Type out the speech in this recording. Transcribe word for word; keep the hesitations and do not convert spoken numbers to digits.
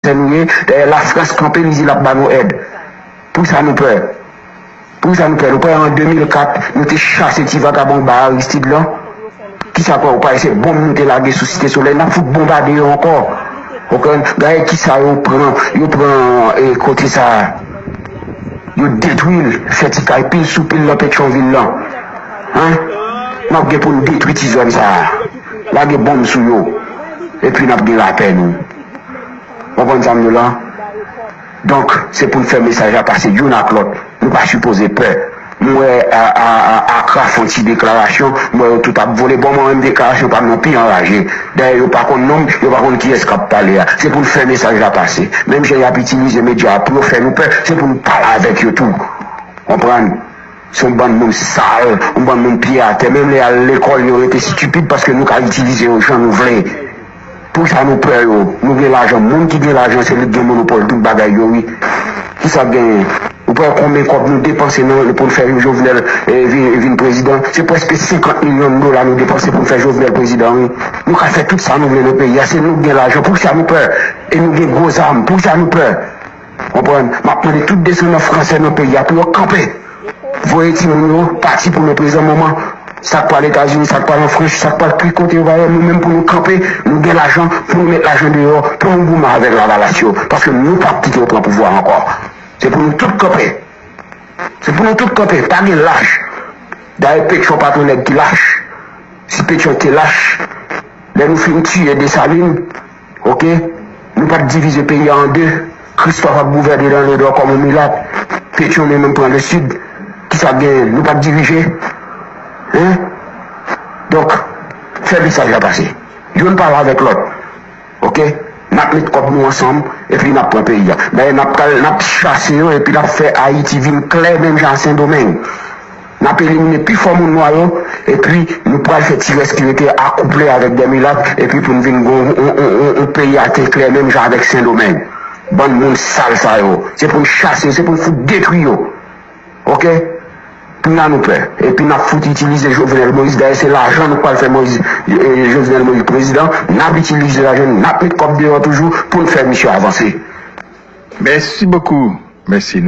Fransè nou ye. Dayè Lafrans kanpe, li di l ap ba nou èd. Poukisa nou pè? Poukisa nou pè? Nou pè an de mil kat, nou te chase ti vagabon ba Aristide lan? Kisa kwè ou pa se bonm nou te lage sou Site Solèy, n ap fout bonbade yo ankò. Ou konprann? Gade kisa yo pran, yo pran, e, kote sa a. Yo detwi l, fè ti kay pil sou pil nan Petyonvil lan. Hein? N ap gen pou n detwi ti zòn sa a. Lage bonm sou yo. Epi n ap gen lapè nou. Konprann sa m di w la? Donk, se pou n fè mesaj la pase youn ak lòt. Nou pa sipoze pè. M wè a, a, a, Akra fè yon ti deklarasyon, m wè yo tout ap vole. Bon, mwen menm deklarasyon pa m nan pi anraje. Dayè, yo pa konn non m, yo pa konn kiyès k ap pale a. Se pou n fè mesaj la pase. Menm jan y ap itilize medya a pou yo fè nou pè, se pou n pale avèk yo tou. Konprann? Se yon bann moun sal, yon bann moun pye atè. Menm lè y al lekòl, yo rete estipid paske nou ka itilize yo jan nou vle. Poukisa nou pè yo? Nou gen lajan. Moun ki gen lajan, se li ki gen monopòl tout bagay yo, wi. Kisa k genyen? Ou pè konbyen kòb nou depanse nan, pou n fè Jovenel, eh, vin, vin prezidan? Se prèske senkant milyon dola nou depanse pou n fè Jovenel prezidan, wi. Nou ka fè tout sa nou vle nan peyi a. Se nou ki gen lajan. Poukisa nou pè? E nou gen gwo zam. Poukisa nou pè? Konprann? M ap mande tout desandan fransè nan peyi a pou yo kanpe. Voye timoun yo pati pou leprezan moman. Sa k pral Etazini, sa k pral an Frans, sa k pral ki kote yo va ye, nou menm pou nou kanpe, nou gen lajan, pou nou met lajan deyò, pou nou goumen avèk Lavalas yo. Paske nou p ap kite yo pran pouvwa a ankò. Se pou nou tout kanpe. Se pou nou tout kanpe, pa gen lach. Dayè, Petyon pa t yon nèg ki lach. Si Petyon te lach, lè nou fin tiye Desalin, oke, nou pa t divize peyi a an de. Kristòf ap gouvène nan Ledò kòm yon milat. Petyon li menm pran Lesid. Kisa k genyen? Nou pa t dirije. Hein? Donk, fè mesaj la pase. Youn pale avèk lòt. Oke? N ap met kòb nou ansanm, epi n ap pran peyi a. Dayè, n ap kal, n ap chase yo, epi n ap fè Ayiti vin klè menm jan a Sendomeng. N ap elimine pi fò moun nwa yo, epi nou pral fè ti rès ki rete akouple avèk dè milat, epi pou n vin gen yon, yon, yon, yon, yon peyi atè klè menm jan avèk Sendomeng. Bann moun sal sa yo. Se pou n chase yo, se pou n fout detwi yo. Oke? Pou n a nou pè. Epi n ap fout itilize Jovenel Moïse. Dayè, se lajan nou pral fè Moïse, eh, Jovenel Moïse prezidan. N ap itilize lajan, n ap met kòb deyò toujou pou n fè misye avanse. Merci beaucoup. Merci.